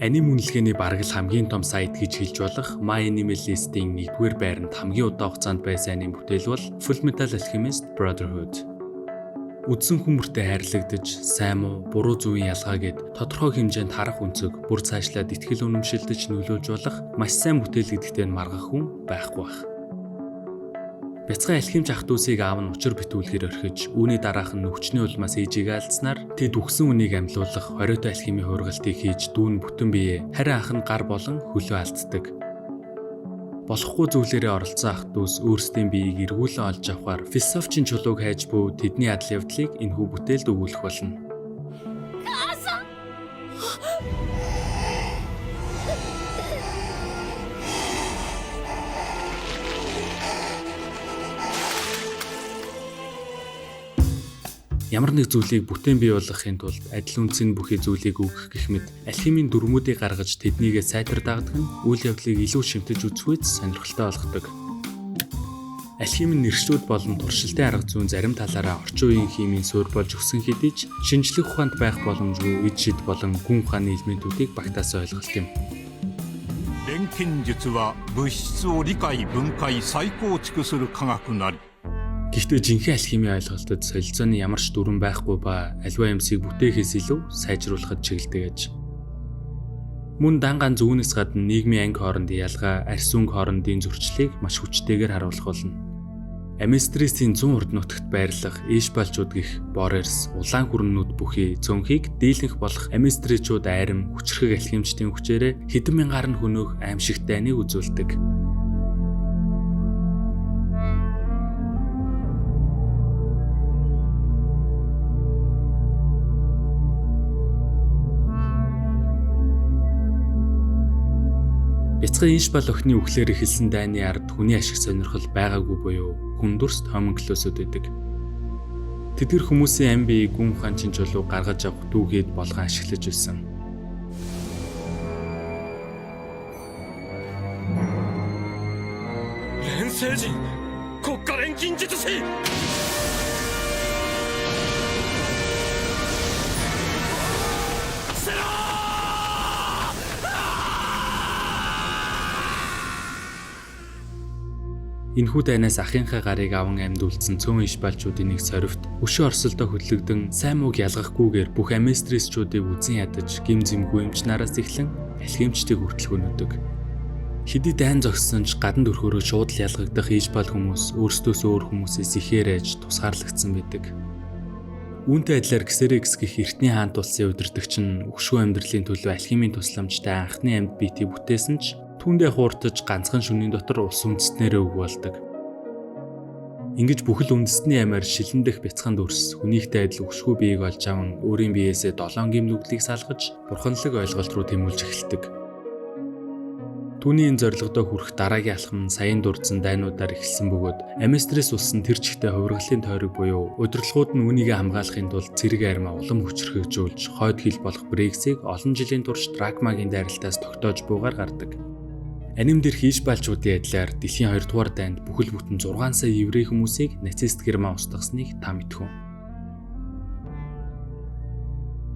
Аним үнэлгээний бараг л хамгийн том сайт гэж хэлж болох MyAnimeList-ийн 1-р байранд хамгийн удаан хугацаанд байсан аним бүтээл бол Fullmetal Alchemist Brotherhood. Үдсэн хүн бүртээ хайрлагдаж, сайн муу, буруу зүвийн ялгаа гэд тодорхой хэмжээнд харах өнцөг, бүр цаашлаад итгэл үнэмшилдэж нөлөөлж болох маш сайн бүтээл гэдэгтээ нь маргах хүн байхгүй байх. Бяцхан алхимч ах дүүсийг аав нь учир битүүлгээр орхиж, үүний дараах нь өвчний улмаас ээжигээ алдсанаар тэд үхсэн үнийг амьлуулах хориотой алхимийн хувиргалтыг хийж дүү нь бүтэн бие, харин ах нь гар болон хөлөө алддаг. Болохгүй зүйлээрээ оролцсон ах дүүс өөрсдийн биеийг эргүүлэн олж авахар философчийн чулууг хайж буй тэдний адал явдлыг энэхүү бүтээлд өгүүлэх болно. Ямар нэг зүйлийг бүтээн бий болгохын тулд адил үндсэн бүхий зүйлийг өгөх гэх мэт алхимийн дүрмүүдийг гаргаж тэднийгээ сайтар дагдаг нь үйл явдлыг илүү шимтэж үзэхүйц сонирхолтой болгодог. Алхим нь нэршлүүд болон туршилтын арга зүйн зарим талаараа орчин үеийн химийн суурь болж өгсөн хэдий ч шинжлэх ухаанд байх боломжгүй эд шид болон гүн ухааны элементүүдийг багтаасан ойлголт юм. 錬金術は物質を理解分解再構築する科学なり。 Гэхдээ жинхэнэ алхимийн ойлголтод солилцооны ямар ч дүрэм байхгүй ба аливаа юмсыг бүтээхээс илүү сайжруулахад чиглэдэг аж. Мөн дан ганц үүнээс гадна нийгмийн анги хоорондын ялгаа, арьс өнгө хоорондын зөрчлийг маш хүчтэйгээр харуулах болно. Аместрисийн зүүн урд нутагт байрлах Эшбалчууд гэх Борерс улаан хүрнүүд бүхий цөөнхийг дийлэнх болох Аместричууд айрам хүчрхэг алхимчдын хүчээрээ хэдэн мянгаар нь хөнөөх аимшигт дайныг үзүүлдэг. Бяцхан Иншбал охины үхлээр эхэлсэн дайны ард хүний ашиг сонирхол байгаагүй буюу хүн дүрст хомунклосууд байдаг. Тэдгэр хүмүүсийн ам биеийг гүн ухаан чин чулуу гаргаж авах дүүгээд болгон ашиглаж байсан. 錬成人国家錬金術師。セラ。 Энэхүү дайнаас ахынхаа гарыг аван амьд үлдсэн цөөн ишбалчуудын нэг сорвт өшөө орсолдоо хөдлөгдөн сайн мууг ялгахгүйгээр бүх аместрисчүүдийг үзэн ядаж гим зэмгүй эмч нараас эхлэн алхимчдыг хүртэл хөнөөдөг. Хэдий дайн зогссон ч гадна төрхөөрөө шууд л ялгагдах ишбал хүмүүс өөрсдөөс өөр хүмүүсээс ихээр айж тусгаарлагдсан байдаг. Үүнтэй адилаар Ксерекс гэх эртний хаант улсын удирдагч нь өгшгүй амьдралын төлөө алхимийн тусламжтай анхны амьд биетийг бүтээсэн ч түүндээ хууртаж ганцхан шөнийн дотор улс үндэстнэрээ үг болдог. Ингэж бүхэл үндэстний амиар шилэн дэх бяцхан дүрс хүнийхтэй адил өгшгүй биеийг олж аван өөрийн биеэсээ долоон гим нүглийг салгаж бурханлаг ойлголт руу тэмүүлж эхэлдэг. Түүний энэ зорилгодоо хүрэх дараагийн алхам нь саяын дурдсан дайнуудаар эхэлсэн бөгөөд Аместрис улс нь тэр чигтээ хувиргалын тойрог буюу удирдлагууд нь үүнийгээ хамгаалахын тулд цэрэг армаа улам хүчрхэгжүүлж хойд хил болох Брексийг олон жилийн турш Дракмагийн дайралтаас тогтоож буугаар гардаг. Аним дээрх Ишбалчуудын адилаар дэлхийн 2 дугаар дайнд бүхэл бүтэн 6 сая еврей хүмүүсийг нацист Герман устгасныг та мэдэх үү?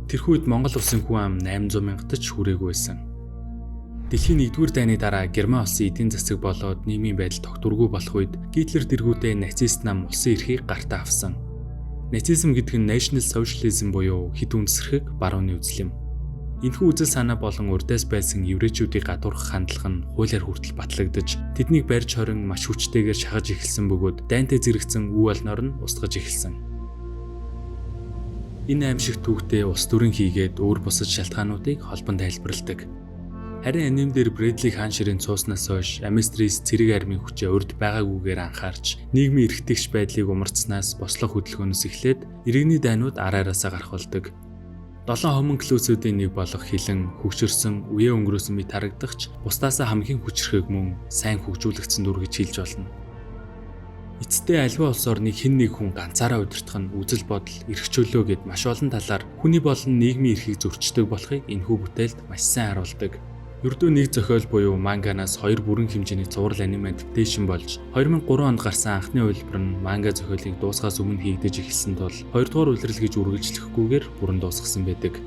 Тэрхүү үед Монгол улсын хүн ам 800 мянгад ч хүрээгүй байсан. Дэлхийн 1-р дайны дараа Герман улсын эдийн засаг болоод нийгмийн байдал тогтворгүй болох үед Гитлер дэргүүдээ нацист нам улсын эрхийг гартаа авсан. Нацизм гэдэг нь National Socialism буюу хэд үндэсрэхэг барууны үзэл юм. Энэхүү үзэл санаа болон урдаас байсан еврейчүүдийг гадуурхах хандлага нь хуулиар хүртэл батлагдаж, тэднийг барьж хорин маш хүчтэйгээр шахаж эхэлсэн бөгөөд дайнтай зэрэгцэн үе олноор нь устгаж эхэлсэн. Энэ аимшиг түүхтэй улс төрийн хийгээд өөр бусад шалтгаануудыг холбон тайлбарладаг. Харин аним дээр Брэдли хаан ширээнд сууснаас хойш Аместрис цэрэг армийн хүчээ урд байгаагүйгээр анхаарч нийгмийн эрхтгч байдлыг умарцснаас бослого хөдөлгөөнөөс эхлээд иргэний дайнууд ар араасаа гарах болдог. Долоон хомунклусуудын нэг болох хилэн хөгшөрсөн үе өнгөрөөсөн мэт харагдах ч бусдаасаа хамгийн хүчрхэг мөн сайн хөгжүүлэгдсэн дүр гэж хэлж болно. Эцэстээ альва улс орныг хэн нэг хүн ганцаараа удирдах нь үзэл бодол, эрх чөлөө гэд маш олон талаар хүний болон нийгмийн эрхийг зөрчдөг болохыг энэхүү бүтээлд маш сайн харуулдаг. Ердөө нэг зохиол буюу манганаас хоёр бүрэн хэмжээний цуврал аниме adaptation болж 2003 онд гарсан анхны хувилбар нь манга зохиолыг дуусгаас өмнө хийгдэж эхэлсэн тул хоёрдугаар улирал гэж үргэлжлэхгүйгээр бүрэн дуусгасан байдаг.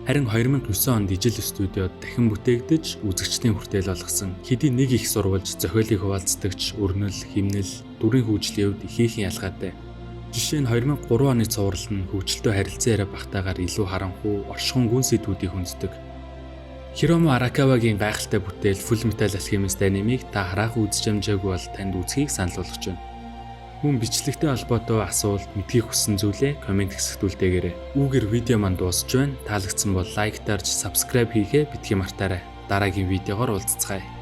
Харин 2009 онд ижил студиод дахин бүтээгдэж үзэгчдийн хүртээл болгосон. Хэдий нэг их сурвалж, зохиолыг хуваалцдагч, өрнөл, химнэл, дүрийн хөгжлийн хувьд ихээхэн ялгаатай. Жишээ нь 2003 оны цуврал нь хөгжилтэй харилцан яриа багтаагаар илүү харанхуй, оршихуун гүн сэдвүүдийг хүнддэг. Хирому Аракавагийн гайхалтай бүтээл Full Metal Alchemist анимыг та хараахан үзэж амжаагүй бол танд үзэхийг санал болгож байна. Мөн бичлэгтэй холбоотой асуулт, мэдэхийг хүссэн зүйлээ comment хэсэгт үлдээгээрэй. Үүгээр видео маань дуусч байна. Таалагдсан бол like дарж, subscribe хийхээ битгий мартаарай. Дараагийн видеогоор уулзацгаая.